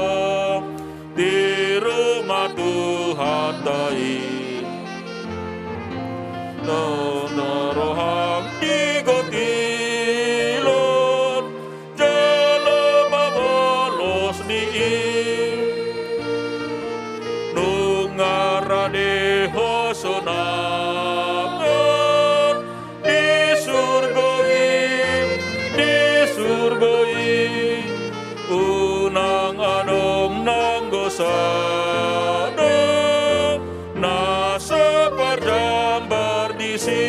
tiru ma Tuhanta i. Tanda roham di gotilon, jala ma bolos ni i. Nunga rade ho sonangan, di surgo i, di surgo i, unang adong nanggo sada na so parjambar disi.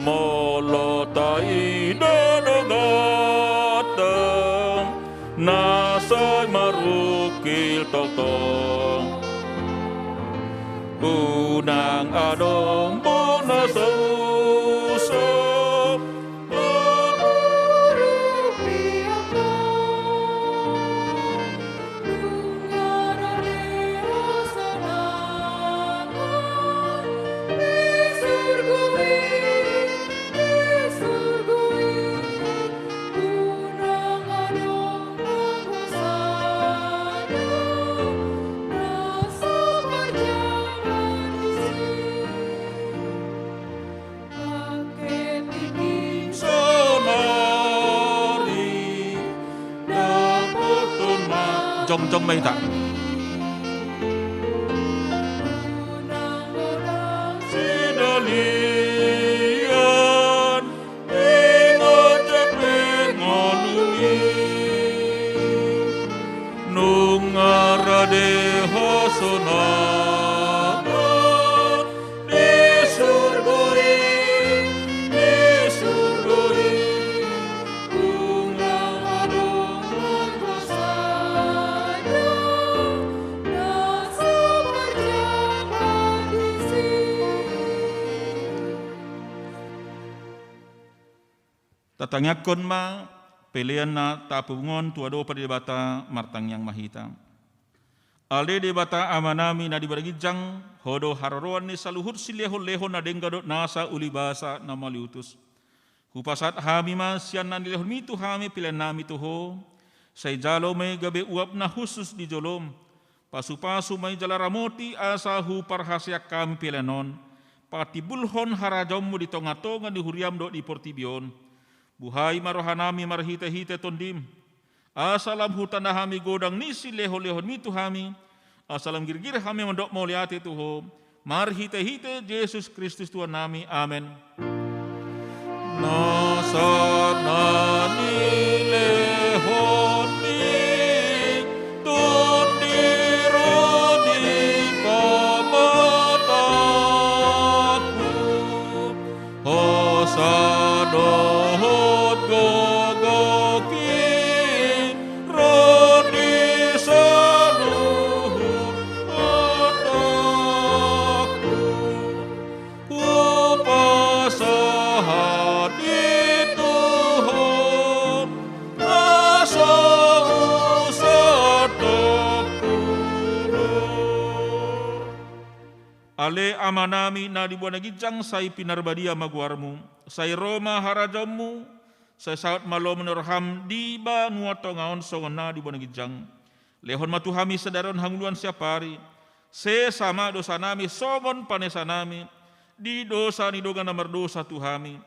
Molo taida donganta na sai marungkil tongtong, unang adong bona sausa. Sonari dapoton ma. Jongjong ma hita. Sidalian, ingot jepeng ngolu i. Nunga rade ho sonangan. Di surgo i, di surgo i, unang adong nanggo sada na so parjambar disi. Tatangiangkon ma pelean na tapungu on tu adopan ni Debata, martangiang ma hita. Ale Debata Amanami na di banua ginjang, Ho do haroroan ni saluhut silehonlehon na denggan dohot nasa ulibasa na mauliutus. Hupasahat hami ma sian na nilehonmi tu hami peleannami tu Ho, sai jalo ma i gabe uap na hushus di jolom. Pasupasu ma i jala ramoti asa huparhaseang hami pelean on patimbulhon harajaonmu di tongatonga ni huriam dohot di portibi on. Buhai ma rohanami marhitehite Tondim, asa lam hutanda hami godang ni silehonlehonmi tu hami, asa lam girgir hami mandok mauliate tu Ho, marhitehite Jesus Kristus Tuhannami. Amen. Nasa na nilehonmi Tondi ro di pamatangku, hosa dohot gogoki ro di saluhut otakku. Ale Amanami na di banua na ginjang, sai pinarbadia ma goarmu, sai ro ma harajaonmu, sai saut ma lomo ni roham di banua tonga on songon na di banua na ginjang. Lehon ma tu hami sadari on hangoluan siapari, sesa ma dosanami songon panesanami di dosa ni dongan na mardosa tu hami.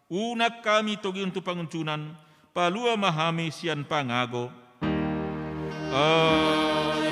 Unang hami togihon tu pangunjunan, palua ma hami sian pangago. Ai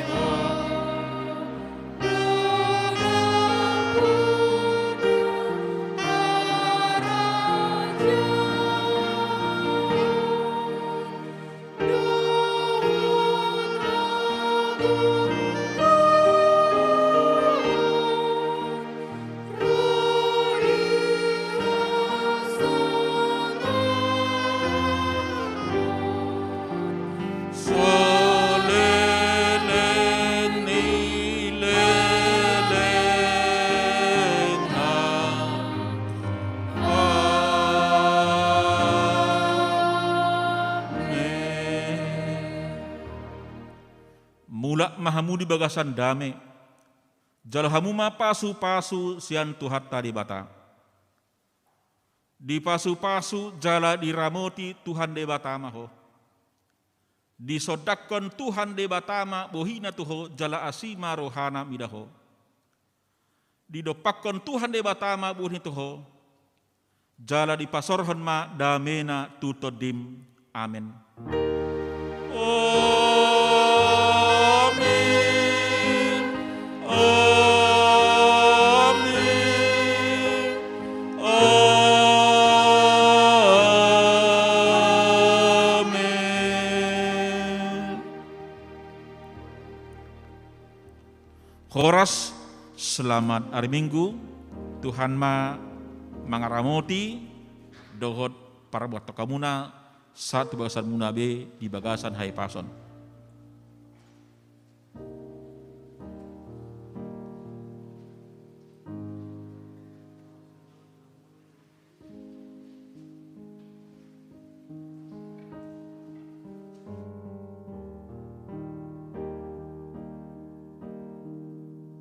Mulak ma hamu di bagasan dame, jalo hamu ma pasu-pasu sian Tuhanta Debata. Dipasu-pasu jala diramoti Tuhan Debata ma ho. Disondangkon Tuhan Debata ma bohina tu ho jala asi ma rohana mida ho. Didompakkon Tuhan Debata ma bohina tu ho, jala dipasaorhon ma damena tu tondim. Amen. Amen. Amen. Amen. Horas, selamat ari Minggu. Tuhan ma mangaramoti dohot parbuaton hamuna sahat tu bagasanmuna be di bagasan hahipason.